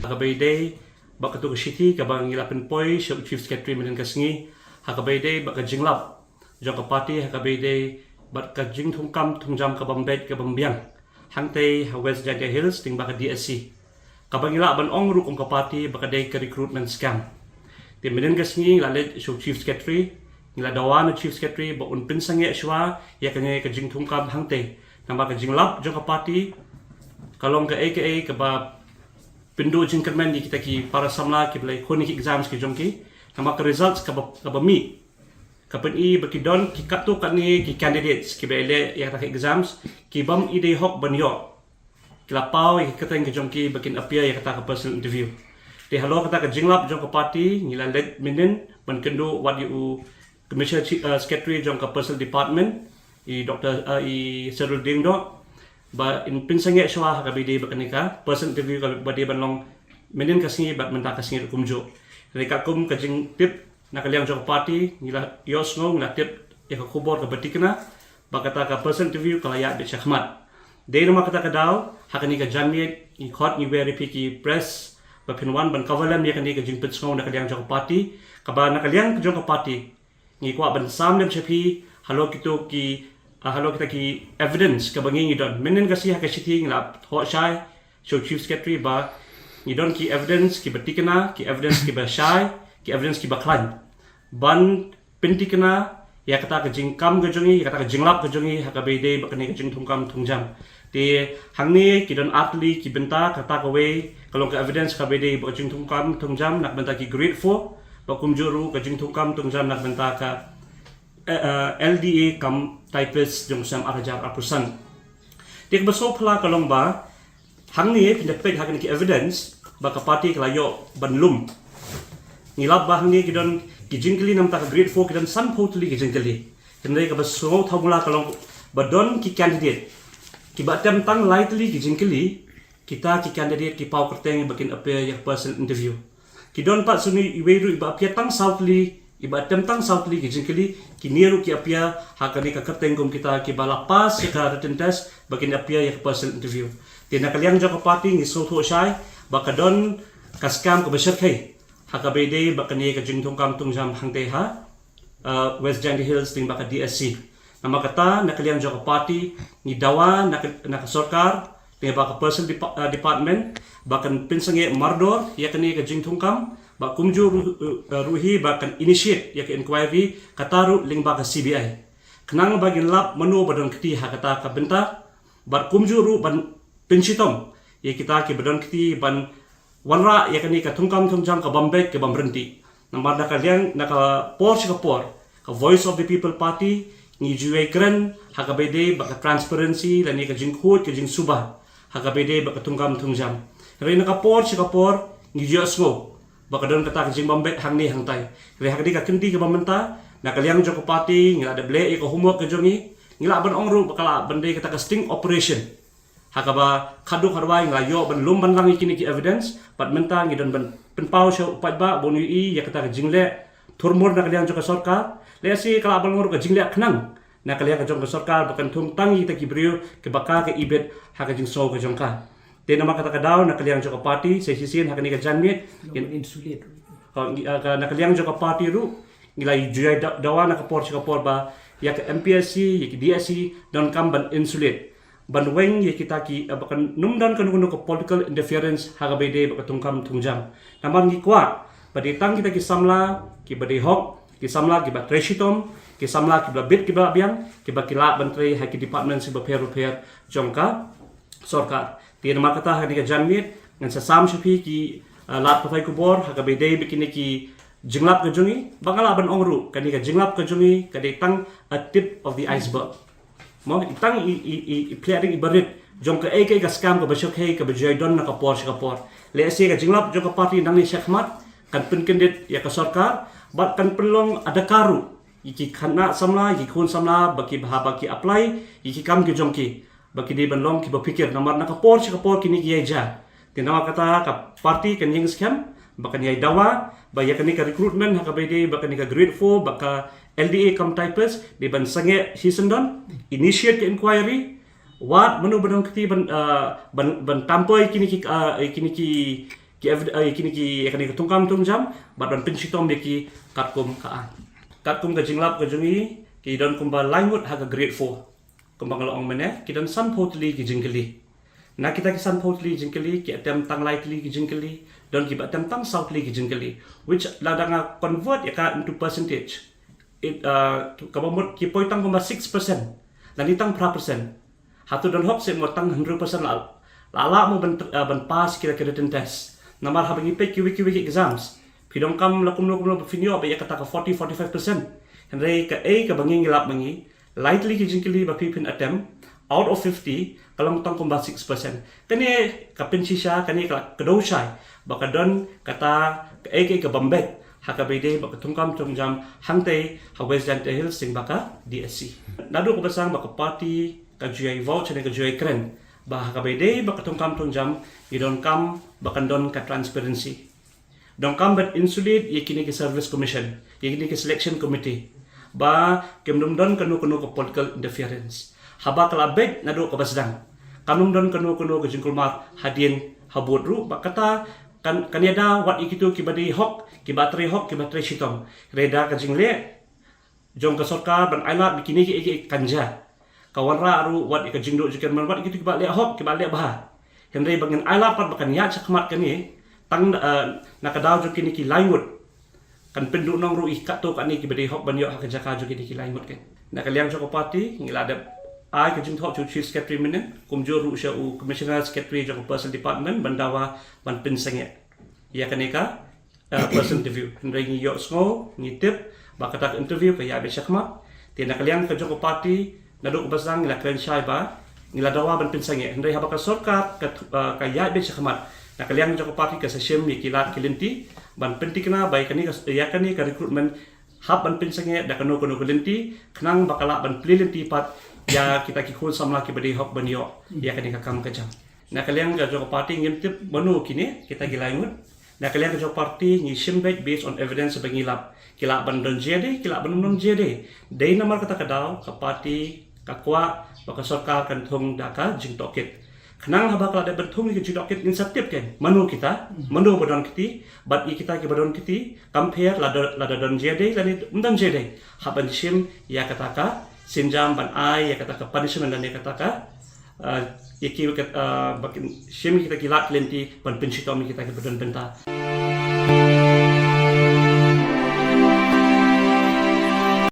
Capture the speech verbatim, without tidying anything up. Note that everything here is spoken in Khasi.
Ha kaba ïadei bad kato ka shithi kaba ngi la pynpoi sha u Chief Secretary mynhynnin ka sngi, ha kaba ïadei bad ka jinglap jong ka party ha kaba ïadei bad ka jingthungkam thungjam kabym beit kabym biang hangtei ha West Jaintia Hills lyngba ka D S C, kaba ngi lah ban ong ruh kum ka party ba ka dei ka recruitment scam. Te mynhynnin ka sngi ngi la leit sha u Chief Secretary, ngi la dawa na u Chief Secretary ba un pynsangeh shuwa ïa kane ka jingthungkam hangtei. Namar ka jinglap jong ka party ka long kaei kaei kaba pynduh jingkyrmen ïa kita ki para samla kiba la ïakhun ïa ki exams ki jong ki. Namar ka results kaba, kaba mih ka pyni ba ki don ki katto katne ki candidates kiba ïaleh ïa kata ka exams kibym i dei hok ban ïoh. Ki la paw ïa ki kyrteng ki jong ki ba kin appear ïa kata ka personal interview. Te halor kata ka jinglap jong ka party ngi la leit mynhynnin ban kynduh wat ïa u Commissioner Chi-, uh, Secretary jong ka Personal Department, i Doctor, uh, i Sherul Diengdoh, ba in pynsangeh shuwa ha kaba ïadei bad kane ka personal interview kaba dei ban long mynhynnin ka sngi bad mynta ka sngi ruh kumjuh. Hynrei katkum ka jingtip na ka liang jong ka party ngi la ïohsngew, ngi la tip ïa ka khubor kaba tikna ba kata ka personal interview ka la ïaid beit shakhmat. Dei namar kata ka daw ha kane ka janmiet ngi khot ngi wer ïa phi ki press ba phin wan ban cover lem ïa kane ka jingpynsngew na ka liang jong ka party, kaba na ka liang jong ka party ngi kwah ban sam lem sha phi halor kito ki, ah, halor kita ki evidence kaba ngi ngi don. Mynhynnin ka sngi ha ka shithi ngi la thoh shai sha u Chief Secretary ba ngi don ki evidence kiba tikna, ki evidence kiba shai, ki evidence kiba khlaiñ ban pyntikna ïa kata ka jingkam ka jong ngi, ïa kata ka jinglap ka jong ngi ha kaba ïadei bad kane ka jingthungkam thungjam. Te hangne ki don artylli ki bynta, kata kawei ka long ka evidence kaba ïadei bad ka jingthungkam thungjam na ka bynta ki grade four, bad kumjuh ruh ka jingthungkam thungjam na ka bynta ka, eh, eh, L D A cum typist jong u snem ar hajar arphew san. Te kaba sngewphylla ka long ba hangne phin da peit ha kine ki evidence ba ka party ka la ïoh ban lum. Ngi lap ba hangne ki don ki jingkylli na ka bynta ka grade four ki don sanphew tylli ki jingkylli. Hynrei kaba sngewthuh mula ka long ba don ki candidate kiba attempt tang lai tylli ki jingkylli, kita ki candidate ki paw kyrteng ba kin appear ïa ka personal interview. Ki don pat shuh iwei ruh iba appear tang saw tylli, iba attempt tang saw tylli ki jingkylli, kine ruh ki appear ha kane ka kyrteng kum kita kiba la pass ïa ka written test ba kin appear ïa ka personal interview. Te na ka liang jong ka party ngi sngewthuh shai ba ka don ka scam kaba shyrkhei ha kaba ïadei bad kane ka jingthungkam thungjam hangtei ha, uh, West Jaintia Hills lyngba ka D S C. Namar kata na ka liang jong ka party ngi dawa na ka, na ka sorkar lyngba ka personal depa-, uh, department ba kan pynsangeh mardor ïa kane ka jingthungkam, bad kumjuh ruh, uh, ruh hi ba kan initiate ïa ka inquiry, kata ruh lyngba ka C B I. Khnang ba ngin lap mano ba don kti ha kata ka bynta, bad kumjuh ruh ban pynshitom ïa kita kiba don kti ban wanrah ïa kane ka thungkam thungjam kabym beit kabym ryntih. Namar na ka liang, na ka por sha ka por, ka Voice of the People Party ngi ju ïai kren ha kaba ïadei bad ka transparency lane ka jingkhuid ka jingsuba ha kaba ïadei bad ka thungkam thungjam. Hynrei na ka por sha ka por ngi ju ïohsngew ba ka don kata ka jingbym beit hangne hangtai. Hynrei ha kane ka kynti kaba mynta na ka liang jong ka party ngi la dep leh ïa ka homework ka jong ngi, ngi lah ban ong ruh ba ka lah ban dei kata ka sting operation. Ha kaba khadduh khadwai ngi la ïoh ban lum ban lang ïa kine ki evidence, bad mynta ngi don ban pynpaw sha u paidbah ba un ïohi ïa kata ka jingleh thurmur na ka liang jong ka sorkar. Lehse ka lah ban long ruh ka jingleh khnang na ka liang jong ka sorkar ba kan thung tang ïa kita ki briew kiba ka ka ibit ha ka jingsngew ka jong ka. Te namar kata ka daw na ka liang jong ka party sa shisien ha kane ka janmiet, ngi, ah, ka, na ka liang jong ka party ruh ngi la ju ïai da-, dawa na ka por sha ka por ba ïa ka M P S C, ïa ka D S C donkam ban insulate, ban weng ïa kita ki, eh, ba kan nym don kano kano ka political interference ha kaba ïadei bad ka thungkam thungjam. Namar ngi kwah ba dei tang kita ki samla kiba dei hok, ki samla kiba trei shitom, ki samla kiba bit kiba biang, kiba ki lah ban trei ha ki department kiba pher bapher jong ka sorkar. Te namar kata ha kane ka janmiet ngan sa sam sha phi ki, eh, lad pathai khubor ha kaba ïadei bad kine ki jinglap ka jong ngi, ba nga lah ban ong ruh kane ka jinglap ka jong ngi ka dei tang a tip of the iceberg. Mo, i tang i, i, i, i pliaring iba rit jong kaei kaei ka scam kaba shyrkhei kaba ju ïai don na ka por sha ka por. Lehse ka jinglap jong ka party nangne shakhmat kan pynkyndit ïa ka sorkar bad kan pynlong adakar ruh ïa ki khynnah samla, ïa ki khun samla ba ki bha ba ki apply ïa ki kam ki jong ki, ba ki dei ban long kiba phikir, namar na ka por sha ka por kine ki ïai jia. Te namar kata ka party kan ïeng skhem ba kan ïai dawa ba ïa kane ka recruitment ha kaba ïadei bad kane ka grade four bad ka L D A cum typist dei ban sangeh shisyndon, initiate ka inquiry, wad mano ba don kti ban, ah, ban, ban tam poi kine ki, ah, kine ki, Ki evid- eh, kine ki, kane ka thungkam thungjam, bad ban pynshitom ïa ki katkum ka aiñ. Katkum ka jinglap ka jong ngi, ki don kumba lai ngut ha ka grade four. Kumba nga la ong mynne, ki don sanphew tylli ki jingkylli. Na kita ki sanphew tylli jingkylli, ki attempt tang lai tylli ki jingkylli, don kiba attempt tang saw tylli ki jingkylli. Which lada nga convert ïa ka into percentage, it, uh, kaba mut ki poi tang kumba six percent, lane tang phra percent. Hato don hok seh mo tang hundred percent la, la lah mo ban, uh, ban pass kita ki written test. Namar haba ngi peit kiwei kiwei ki exams, phi donkam la kumno kumno ba phin ïoh ba ïa kata ka forty, forty-five percent. Hynrei kaei kaba ngi ngi lap ma ngi, lai tylli ki jingkylli ba phi phin attempt, out of fifty, ka long tang kumba six percent. Kane ka pynshisha, kane ka la kdew shai ba ka don kata kaei kaei ka bym beit ha kaba ïadei bad ka thungkam thungjam hangtei ha West Jaintia Hills lyngba ka D S C. Naduh kaba sdang ba ka party ka ju ïai vouch ne ka ju ïai kren ba ha kaba ïadei bad ka thungkam thungjam, ngi donkam ba kan don ka transparency. Donkam ban insulate ïa kine ki service commission, ïa kine ki selection committee, ba kim dum don kano kano ka political interference. Haba ka la beit naduh kaba sdang, kam dum don kano kano ka jingkulmar hadien habud ruh, ba kata kan, kan ïada wat ïa kito kiba dei hok, kiba trei hok, kiba trei shitom. Hynrei da ka jingleh jong ka sorkar ban ailad ba kine kiei kiei kan jia, ka wanrah ruh wat ïa ka jingduh jingkyrmen, wat ïa kito kiba leh hok, kiba leh bha. Hynrei ba ngin ailad pat ba kan ïaid shakhmat kane, tang, eh, na ka daw jong kine ki lai ngut, kan pynduhnong ruh ïa katto katne kiba dei hok ban ïoh ha ka jaka jong kine ki lai ngut kane. Na ka liang jong ka party, ngi la dep ai ka jingthoh sha u Chief Secretary mynhynnin, kumjuh ruh sha u Commissioner Secretary jong ka Personnel Department ban dawa ban pynsangeh ïa kane ka, uh, personal interview. Hynrei ngi ïohsngew, ngi tip ba kata ka interview ka ïaid beit shakhmat. Te na ka liang ka jong ka party, naduh kaba sdang ngi la kren shai ba ngi la dawa ban pynsangeh. Hynrei haba ka sorkar ka, uh, ka ïaid beit shakhmat, na ka liang jong ka party ka sa shim ïa ki lad ki lynti ban pynthikna ba ïa kane ka, ïa kane ka recruitment hap ban pynsangeh da kano kano ka lynti, khnang ba ka lah ban plie lynti pat ïa kita ki khun samla kiba dei hok ban ïoh ïa kane ka kam ka jam. Na ka liang ka jong ka party ngim tip mano kine kita ki lai ngut. Na ka liang ka jong ka party ngi shim beit based on evidence ba ngi lap. Ki lah ban don jia dei, ki lah ban ym don jia dei. Dei namar kata ka daw ka party ka kwah ba ka sorkar kan thung da ka jingtohkit. Khnang haba ka la dep ban thung ïa ka jingtohkit, ngin sa tip kein mano kita, mano ba don kti, bad ïa kita kiba don kti, kam pher lada, lada don jia dei lane ym don jia dei. Hap ban shim ïa kata ka sienjam ban ai ïa kata ka punishment lane kata ka, uh, ïa ki, uh, ba kin shim ïa kita ki lad ki lynti ban pynshitom ïa kita kiba don bynta.